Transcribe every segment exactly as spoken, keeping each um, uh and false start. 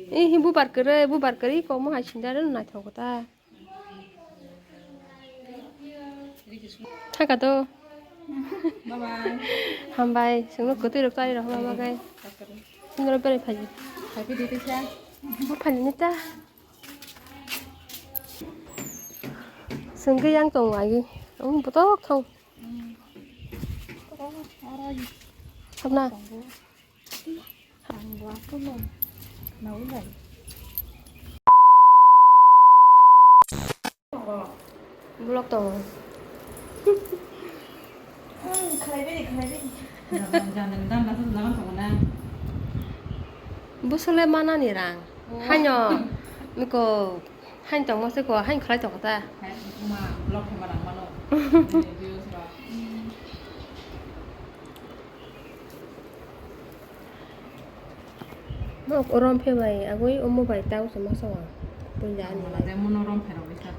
Eh, bubar kwrwi, bubar kwrwi komo hai sindaro naithok ta. Thaka to. Bye bye. Hambai, sungno kwtwi rok chari rok hama bagai. Sindaro berai phaji. Happy duty sa. Bo phali ni ta. Sengke yang tong lagi. Ang botok thong. Sabna. Blok tongo. Busole manani rang. Haino miko hain tongmo se ko hain khlai tongo ta. Blok thangma rang mano. Rom phe bai agoi omo bai tau se masa wa. Punja ani lai.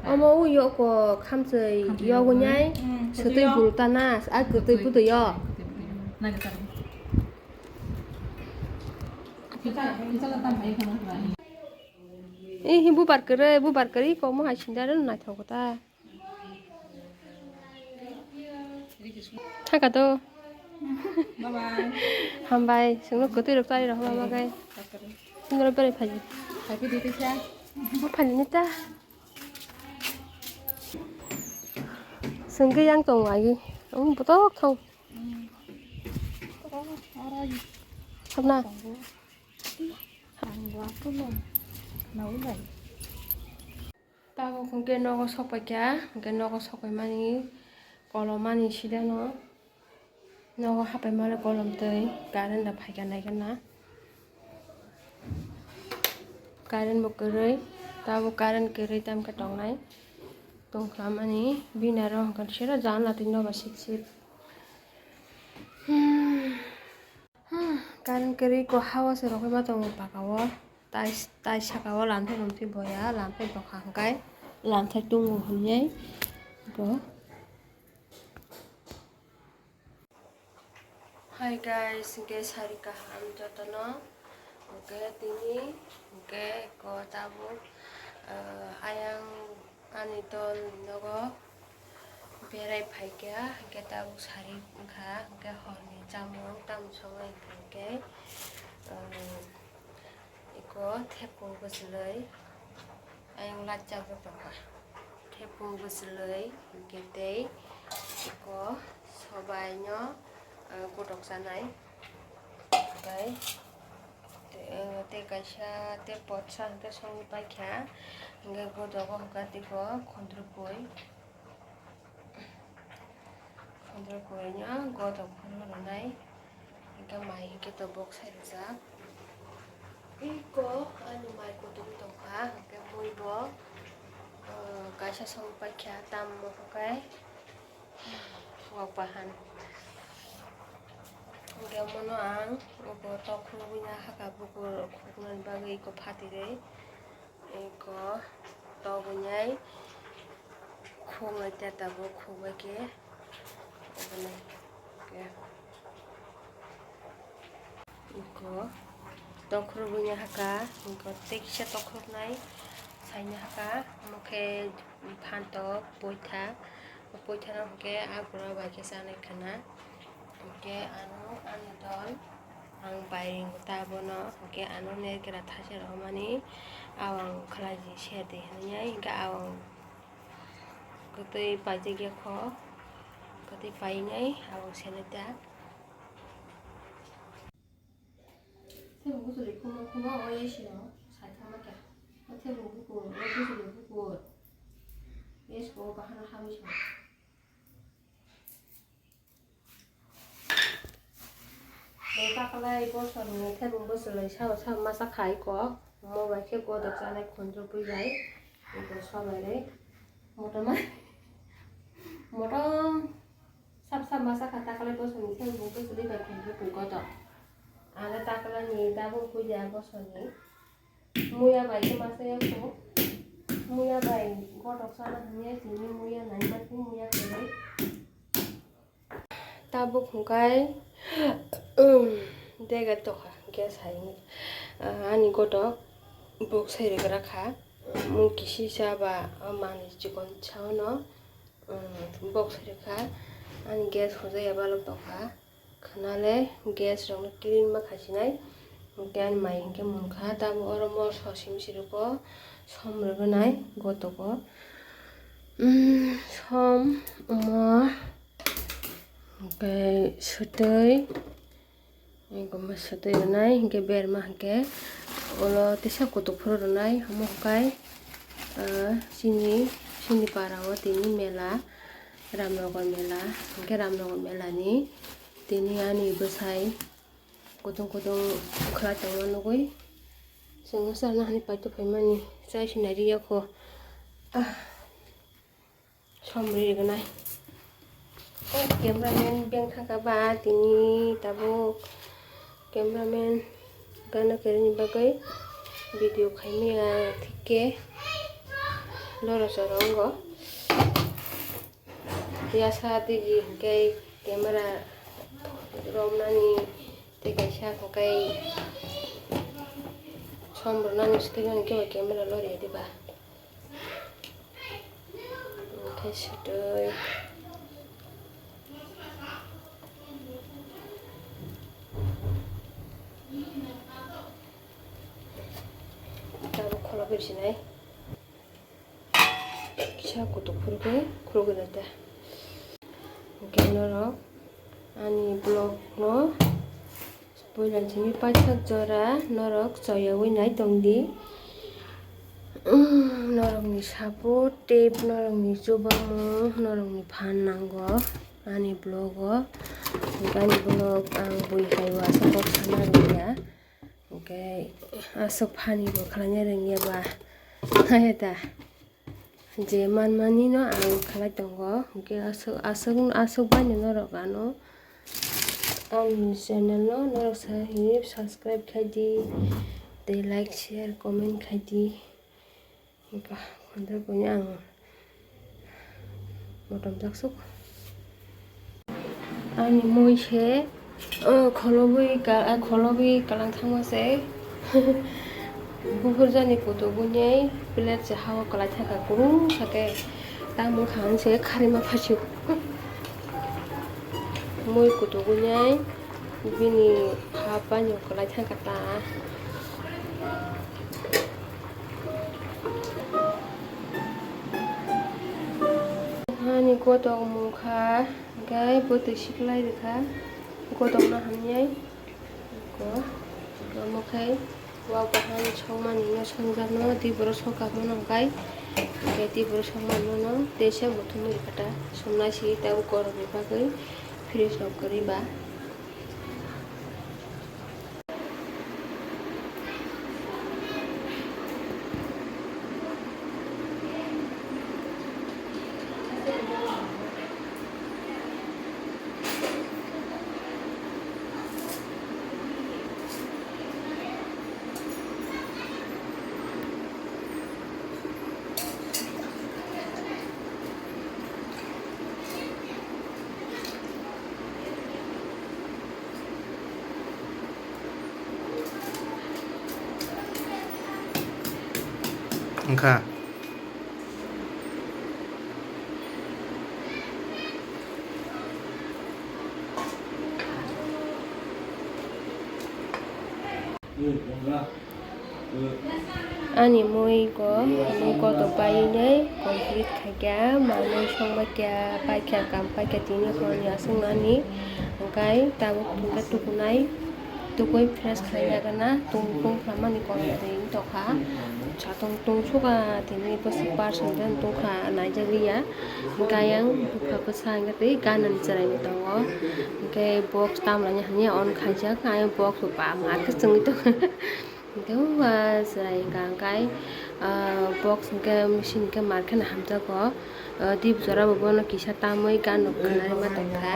Omo u yo ko khamsoi yo go nyai. Setui bulta na a kwtwi puto yo. Eh, bubar kwrwi, bubar kwrwi komo hai sindaro naithok ta. Thaka to. Bye bye. Hambai, sungno kwtwi rok chari rok hama bagai. Sindaro berai phaji. Happy duty sa. Bo phali ni ta. Sengke yang tong lagi. Ang botok thong. Sabna. Tabuk hwnkhe nogo sok paikha, hwnkhe nogo sok paimani kolomani sidano nogo hapaimani kolom twi current da phaikha naikhe na. Current bo kwrwi, tabuk current kwrwi tamkhe tongnai tongkha mani bini aro hwnkhe sero janla twi noba sip sip. Hmm. Hmm, current kwrwi ko hawa se rogwi ma tongo paka o. Tai, tai saka o lamthai romtwi boya, lamthai bokha hwnkhe lamthai tungo hwnwi bo. Hi guys, hwnkhe sari kaham jotono. Hwnkhe tini, hwnkhe ko tabuk, ah, ayang ani dol nogo berai phaikha, hwnkhe tabuk sari wngkha, hwnkhe horni chamung tamo songwi hwnkhe, ah, iko thepung bwchwlwi ayang lachajak tongkha. Thepung bwchwlwi hwnkhe tei iko sobaino, ah, gotok chanai. Tei, tei, tei kaisa tei potsa hwnkhe songwi paikha, hwnkhe godogo hwnkhe tei bo khondrwpui. Khondrwpui no godogo phuru rwnai, hwnkhe mai hwnkhe to bok sai rijak. Iko ani mai kutung tongkha, hwnkhe mui bo, ah, kaisa songwi paikha, tammo hwnkhe. Wak bahan. Hwnkhe omono ang oko tok khurubui ya haka bukur khuknani bagwi eko phatirwi eko tok wngnai khuknai ta tabuk khukbai khe obono khe. Eko tokhorok buini haka, eko tei kisa tokhorok nai saini haka, omo khe phantok, poitha, poitha no hwnkhe a gura bai khe chanai khwna, hwnkhe ano ani dol ang bai ringo ta abono, hwnkhe ano nerkera thaisa rohormani, awang khlai di, ser di hinwi, hwnkhe awang kwtwi paijak ya kho, kwtwi painai awang senai ta. Thebung bwchwlwi khuma khuma o A C no sai thangma kha. O thebung bukur, o bwchwlwi bukur. A C o bahano habwi song. Takalai bosor ni thebung bwchwlwi sao sao masa khai ko. Mo bai khe godok chanai khunju bui bai. Ito sobai rei. Motom motom. Sap sap masa kha takalai bosor ni thebung bwchwlwi bai khunju bui godok. Aro takalai ni tabuk puja bosor ni. Muya bai khe masa ya kho. Muya bai godok sana hanya sini muya nai ma khe muya khe. Tabuk hwnkhe, um, dega tokha gas hai, ah, ani godok. Bok sai rwgra kha, mui kisi sa ba, o manwi chikon sa no, um, bok sai rwkha, ani gas hojaya balok tongkha, khwnale gas rokno clean ma khasinai, hwnkhe ani mai hwnkhe mungkha, tabuk oro mor sosim sirwkho, som rwgwnai gotogo, um, som, omo, hwnkhe swtwi. Ego masa twi rwnai, hinkhe berma hinkhe ulo tisa kutuk phuru rwnai, omo hwnkhe, ah, chini, chini para o tini mela, Ramnagar mela, hinkhe Ramnagar mela ni tini ani bwsai kutung kutung khlai tongma nugwi chwng swrwngna hani paito phaimani chai sinai riyakho. Ah. Som ri rwgnai. O cameraman beng thangkha ba tini tabuk cameraman gana kerini bagwi video khaimaya thikke loro choro wngo. Yasa tigi hinkhe camera romnani tei kaisa hinkhe som rwnani swtwi mani khe bai camera loriya diba. Hwnkhe swtwi. Tabuk kholo bersinai. Kisa kutuk phuru khe khulugwi rwdi. Hwnkhe norok ani vlog no Puila chini paithak jora norok choyawi nai tongdi. Norokni support tei norokni chubamung, norokni phan nango ani vlog o. Ani vlog ang bui hai o aswk kok sana rwya. Hwnkhe aswk funny bo khlaina rwngya ba. Hai da. Je manmani no ang khlai tongo, hwnkhe aswk, aswk, aswk bai no norok ano ani channel no norok sa hi subscribe khai di, tei like, share, comment khai di. Hwnkhe khonthai buino ang motom jaksuk. Ani mui se, o, kholobwi ka-, a, kholobwi kalang thangma se. Buphur jani kutuk wngnai plate se ha o kwlai thangkha kwrwngsa khe. Tamo kha se kharima phasuk. Mui kutuk wngnai bini ha paino kwlai thangkha ta. Hani kotok mungkha. Hwnkhe bwtwi siklai rwkha, godokna hamyai. Ko, omo khai wak bahan songmani no songjakno tei borok sokha mano hwnkhe, hwnkhe tei borok sokmani mano teisa muthungwi rwkha ta, somnai si tabuk gorokni bagwi fridge rok kwrwi ba. Wngkha. Ani mui go, mui go to painai complete khaikha, manwi songbaikha, paikha, kam paikha, tini hwnwi aswk nani, hwnkhe tabuk hwnkhe tukunai, tukui fresh khlai nai gana, tungkung khlaimani kok twi tongkha, satung tungsukha, tini bwswk percent tongkha, naijakliya, hwnkhe ayang bupha bwsa hwnkhe twi ganani chwraini tongo, hwnkhe box tamlaini hwnwi on khaijak, ayang box bo bama khe chwngwi tongkha. Hwnkhe o ba chwrai hwnkha hwnkhe, ah, box hwnkhe machine hwnkhe mar kheno hamjago. Ah, dip jora bo bono kisa tamwi gana khwnarima tongkha.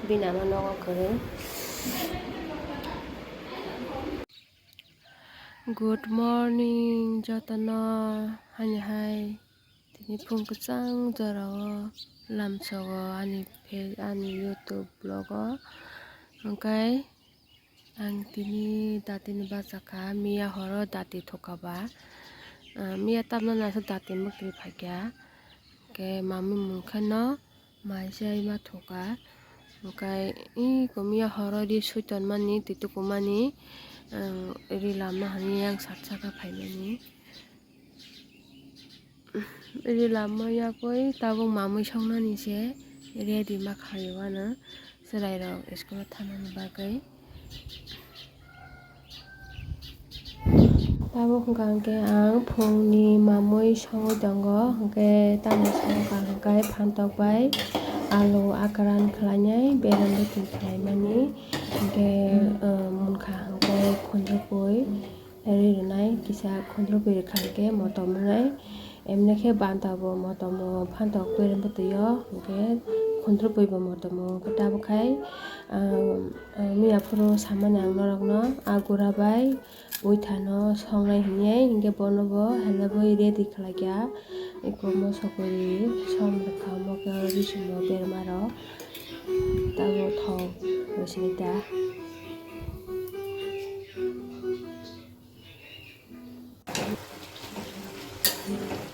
Bini ama nogo kwrwi. Good morning jotono, hani hai tini phung kwchang jorao lamsogo ani phe-, ani YouTube vlog o. Hwnkhe Ang tini datini bachakha, miya horo dati thokaba. Ah, miya tamno naisuk dati mwkri phaikha. Hwnkhe mami mungkheno maisa ima thoka. Hwnkhe iko miya horo ri sui tonmani, twi tukumani, ang ri lama hwnwi yang sat saka phaimani. Ri lama yakwi tabuk mamwi songnani se ready ma khaio ano chwrairok school o thanani bagwi. Tabuk hwnkha hwnkhe ang phungni mamwi songwi tongo, hwnkhe tamni songkha hwnkhe phantok bai alu akran khlainai berem bwtwi khlaimani, hwnkhe, hmm, uh, munkha hwnkhe khunjukwi. Ri rwnai kisa khunjukwi rwkha hwnkhe motom wngnai. Emni khe banta bo motom o phantok berem bwtwi o hwnkhe khunjukwi bo motom o hwnkhe tabuk khai, ah, ah, miya phuru samani ang norokno a gura bai uithano songnai hwnwi hwnkhe bono bo helebwi ready khlaikha. Eko moso kwrwi som rwkha omo khe bising bo berma rok tabuk thok rw sini ta.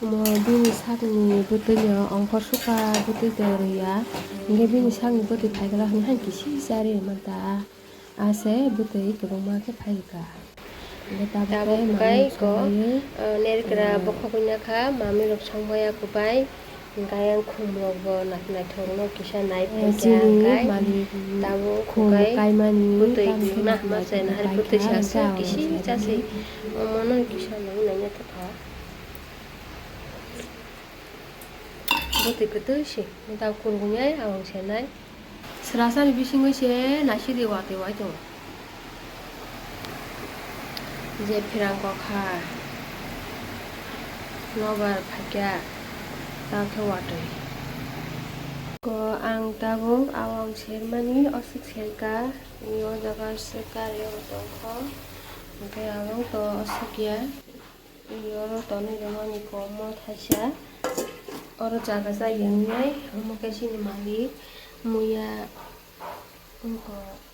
Omo bini sakni bwtwino ongkhor suka bwtwi tei rwya. Hwnkhe bini sakni bwtwi phaikhe hwnwi haino kisi cha ri manta. Ase bwtwi kwbangma khe phaikha. Hwnkhe tabuk tabuk khe khe mami ko, songmani, ah, nerkra, ah, bokhok wngya kha, mami rok songmaya kwbai. Hwnkhe ayang khumrok bo naithok naithok no kisa nai, eh, phai kha chini hwnkhe malik tabuk khum hwnkhe kaimani bwtwi tamo khe ma naithok ma naithok se nahar bwtwi paikha, sa hwnkhe se kisi awang chasi. Omono kisa nang nangya tongkha. Bwtwi kwtwi se tabuk khum wngnai awang se nai. Srasani bisingwi se naisidi watwi wai tongo. Je phirang kokha nobar phaikya, ta khe watwi. Ko ang tabuk awang sermani, aswk serka, o jaga aswk gari o tongkho, hwnkhe ang to aswk ya. Oro tonwi rwmani kom o thaisa. Oro jaga jaya wngnai, omo khe chini malik muya wngkha.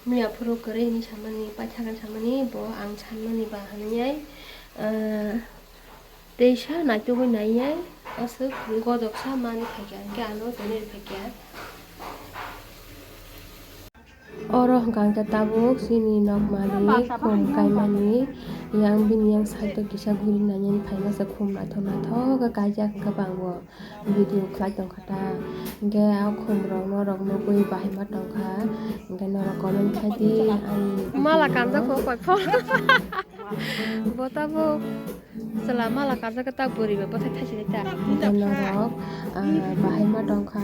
Muya phuru kwrwi hinwi samani, paithakgani samani, bo ang sanmani ba hwnwi, ah, teisa naitugwi naiyai, aswk godoksa manwi phaikha, hwnkhe ano tonwi rwphaikha. Oro hwnkha hwnkhe tabuk chini nok malik khum kaimani yang bini yang side o kisa guri nani phaima se khum naithok naithok khe kaijak hwnkhe bangbo video khlai tongkha ta. Hwnkhe a khum rok norok nugwi bahai ma tongkha, hwnkhe norok comment khai di ani mala video no. Kanjak kho koi pho. Bo tabuk. Chwla mala kajak ta bwrwi bai bwthai thaisini ta. Hwnkhe norok, ah, bahai ma tongkha,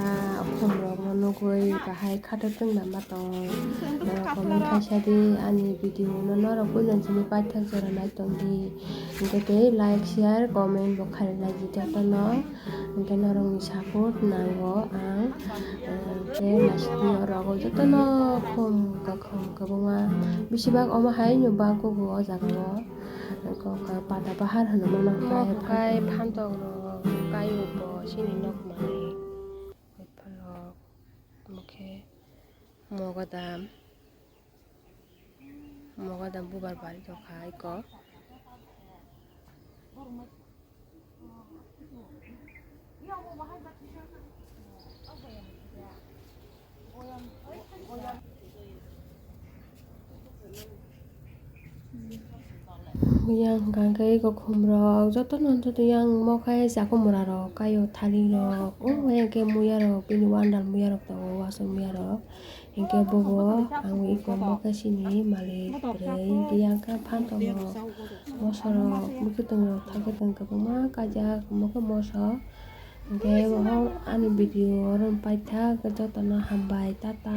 khum rok no nugwi bahai khato twngna ma tong. Norok comment khaisa di ani video no norok puila simi paithak jora nai tong di. Hwnkhe tei like, share, comment bo khairok nai di jotono. Hwnkhe norok ni support nango ang. Ah, hwnkhe naisik di norok jotono khum kwkhwrang kwbangma. Besibak omo hai no bangkuk o jaga o. Kok, ah, pada bahar hwnwi mano. Omo hwnkhe phantok rok kai bo chini nok malik. Phalok, omo khe mogodam, mogodam bubar bari tongkha eko. Yang hwnkha khe eko khum rok jotono joto yang omo khe chaku mura rok kaio thali rok o yang khe muya rok bini wandal muya rok tongo wasuk muya rok. Hinkhe bobo ang eko omo khe chini malik kwrwi, hinkhe yang khe phantok rok, moso rok, mwkhwtwng rok, thaikwtwng kwbangma kaijak, omo khe moso. Hinkhe bo ani video oro paithak jotono hambai, tata.